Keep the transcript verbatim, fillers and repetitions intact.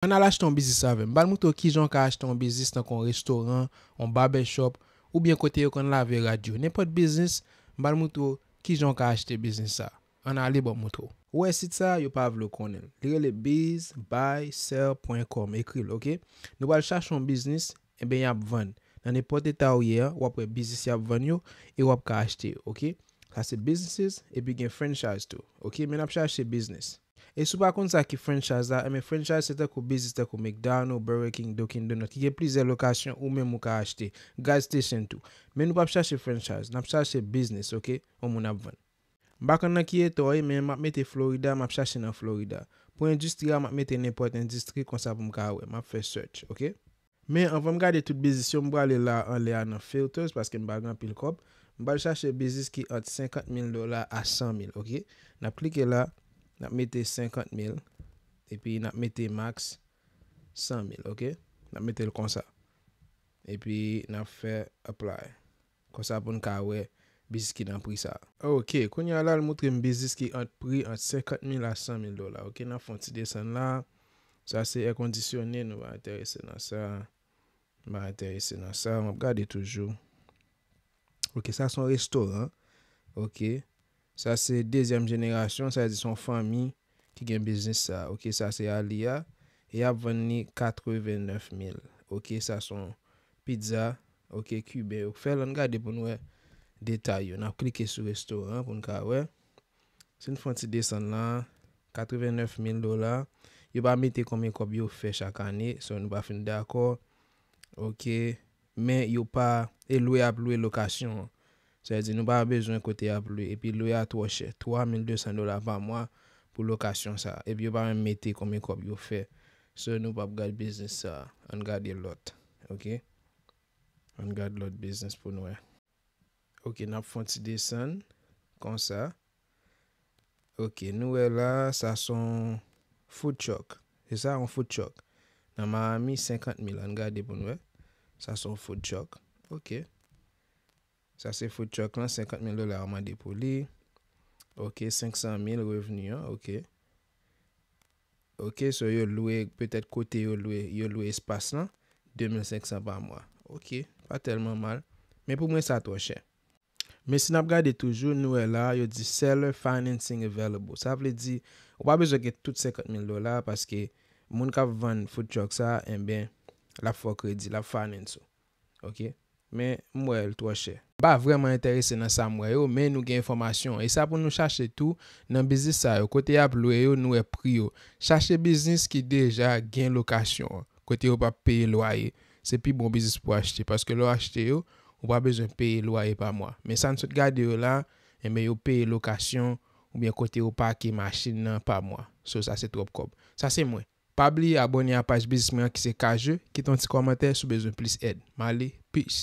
Ann al achte yon biznis avè m. M pral montre w kijan w ka achte yon biznis tankou yon restoran, yon barbershop, oubyen kote yo konn lave rad yo. Nenpòt biznis, m pral montre w kijan w ka achte biznis sa. Ann ale, ban m montre w. Ou wè sit sa, yo pa vle w konnen l. Li rele biz buy sell pwen kòm. Ekri l, oke? Nou pral chache yon biznis, enben y ap vann. Nan nenpòt eta ou ye a, w ap wè biznis y ap vann yo e w ap ka achte yo, oke? Sa se businesses, epi gen franchise tou, oke? Men n ap chache biznis. E si w pa konn sa ki franchise la, enben franchise se tankou biznis tankou McDonald, Burger King, Dunkin Donut, ki gen plizyè lokasyon ou menm ou ka achte, gas station tou. Men nou p ap chache franchise, n ap chache biznis, oke? Yon moun ap vann. M pa konn nan ki eta w ye, men m ap mete Florida, m ap chache nan Florida. Pou endistri a, m ap mete nenpòt endistri konsa pou m ka wè. M ap fè search, oke? Men anvan m gade tout biznis yo, m prale la anlè a nan filters paske m pa gen anpil kòb. M pral chache biznis ki ant senkant mil dola a san mil, oke? N ap klike la, n ap mete senkant mil, epi n ap mete max san mil, oke? N ap mete l konsa. Epi n ap fè apply. Konsa pou n ka wè biznis ki nan pri sa. Ok, kounye a la, l montre m biznis ki ant pri ant senkant mil a san mil dola. Ok, n ap fè yon ti desann la. Sa se èkondisyone, nou pa enterese nan sa. M pa enterese nan sa, m ap gade toujou. Ok, sa se yon restoran. Ok. Sa se dezyèm jenerasyon, sa vle di se yon fanmi ki gen biznis sa. Ok, sa se Alia. E y ap vann li katrevennnèf mil. Ok, sa se yon pizza. Ok, kiben yo fè l. Ann gade pou n wè detay yo. N ap klike sou restoran pou n ka wè. Si n fè yon ti desann la, katrevennnèf mil dola. Yo pa mete konbyen kòb yo fè chak ane, so nou pa fin dakò. Ok. Men yo pa, e lwe ap lwe lokasyon an. Sa vle di nou pa bezwen kote y ap lwe. Epi lwe a twò chè. Twa mil de san dola pa mwa pou lokasyon sa. Epi yo pa menm mete konbyen kòb yo fè. So nou p ap gad biznis sa. Ann gade lòt. Ok. Ann gad lòt biznis pou n wè. Ok, n ap fè yon ti desann. Konsa. Ok, nou wè la, sa se yon food truck. Se sa, yon food truck. Nan Miami, senkant mil. Ann gade pou n wè. Sa se yon food truck. Ok. Sa se food truck lan, senkant mil dola yo mande pou li. Ok, senk san mil revni an, ok. Ok, so yo lwe, petèt kote yo lwe, yo lwe espas lan, de mil senk san pa mwa. Ok, pa tèlman mal. Men pou mwen, sa twò chè. Men si n ap gade toujou, nou wè la, yo di seller financing available. Sa vle di, ou pa bezwen gen tout senkant mil dola, paske moun k ap vann food truck sa, enben, l ap fè w kredi, l ap finance ou. Ok? Men, m wè l twò chè. M pa vrèman enterese nan sa m wè yo, men nou gen enfòmasyon. E sa pou nou chache tou nan biznis sa yo. Kote y ap lwe yo, nou wè pri yo. Chache biznis ki deja gen lokasyon an. Kote yo p ap peye lwaye. Se pi bon biznis pou achte. Paske lè w achte yo, ou pa bezwen peye lwaye pa mwa. Men sa n sot gade yo la, enben yo peye lokasyon oubyen kote yo pake machin nan pa mwa. So, sa se twòp kòb. Sa se mwen. Pa bliye abòne a paj biznis mwen an ki se Kaje, kite yon ti kòmantè si w bezwen plis èd. M ale, peace.